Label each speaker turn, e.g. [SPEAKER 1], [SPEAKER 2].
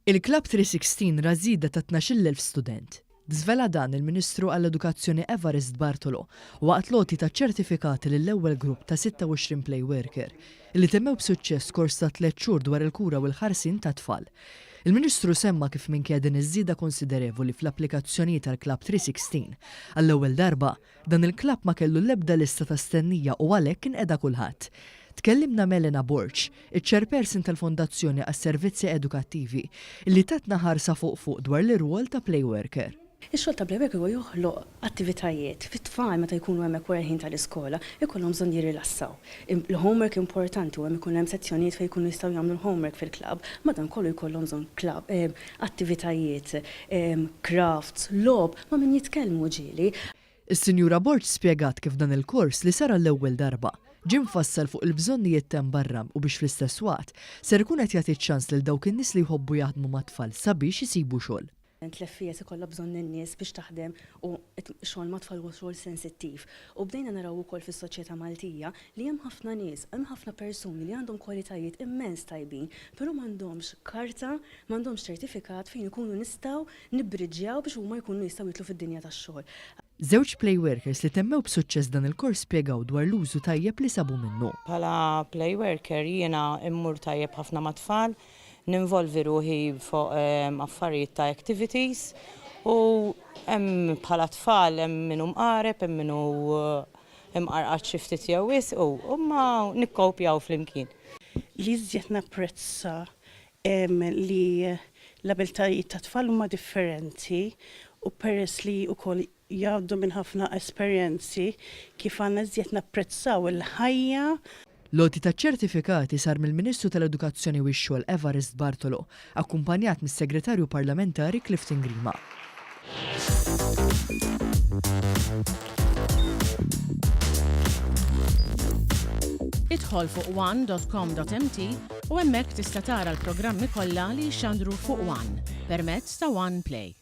[SPEAKER 1] Il-Club 316 ra żieda ta' 12,000 student. Żvela dan il-Ministru għall-Edukazzjoni Evarist Bartolo waqt l-għoti ta' ċertifikati lill-ewwel grupp ta' 26 play worker li temmew b'suċċess kors ta' tliet xhur dwar il-kura u l-ħarsien tat-tfal. Il-Ministru semma kif minkejja din iż-żieda konsiderevoli fl-applikazzjonijiet għall-Club 316, għall-ewwel darba, Dan il-klabb ma kellu l-ebda lista ta' stennija u għalhekk inqeda kulħadd. Tkellimna m'Elena Borg, iċ-Chairperson tal-Fondazzjoni għas-Servizzi Edukattivi, li tatna ħarsa fuq fuq dwar l-irwol ta' playworker.
[SPEAKER 2] Ix-xogħol ta' playworker huwa joħloq attivitajiet fit-tfal meta jkunu hemmhekk wara l-ħin tal-iskola, ikollhom bżonn jirrilassaw. Il-homework importanti u hemm ikun hemm sezzjonijiet fejn jkunu jistgħu jagħmlu l-homework fil-klabb, madankollu jkollhom bżonn klabb, attivitajiet, crafts, logħob, ma' min jitkellmu ġieli.
[SPEAKER 1] Is-Sinjura Borg spjegat kif dan il-kors li sar għall-ewwel darba, ġie mfassal fuq il-bżonnijiet t'hemm barra u biex fl-istess waqt ser ikun qed jagħti ċ-ċans lil dawk in-nies li jħobbu jaħdmu mat-tfal sabiex isibu xogħol.
[SPEAKER 2] L-FES ikollha bżonn in-nies biex taħdem u x-xogħol mat-tfal huwa xogħol sensittiv. U bdejna naraw ukoll fis-soċjetà Maltija li hemm ħafna nies, hemm ħafna persuni li għandhom kwalitajiet immens tajbin, però m'għandhomx karta, m'għandhomx ċertifikat fejn ikunu nistgħu nibbriġġjaw biex huma jkunu jistgħu jidħlu fid-dinja tax-xogħol.
[SPEAKER 1] Żewġ playworkers li temmew b'suċċess dan il-kors spjegaw dwar l-użu tajjeb li sabu minnu.
[SPEAKER 3] Bħala playworker jiena mmur tajjeb ħafna mat-tfal, ninvolvi ruħi fuq affarijiet ta' activities u hemm bħala tfal hemm min hu mqareb, hemm min hu imqarqat xi ftit jew wisq u imma nikkowpjaw flimkien.
[SPEAKER 4] Li iżjed napprezza li l-abiltajiet tat-tfal huma differenti u peress li wkoll jgħaddu minn ħafna esperjenzi kif għandna iżjed napprezzaw il-ħajja.
[SPEAKER 1] L-għoti taċ-ċertifikati sar mill-Ministru tal-Edukazzjoni u x-Xogħol Evarist Bartolo, akkumpanjat mis-Segretarju Parlamentari Clifton Grima.
[SPEAKER 5] Idħol fuq one dot com dot mt u hemmhekk tista' tara l-programmi kollha li jixxandru fuq one permezz ta' One Play.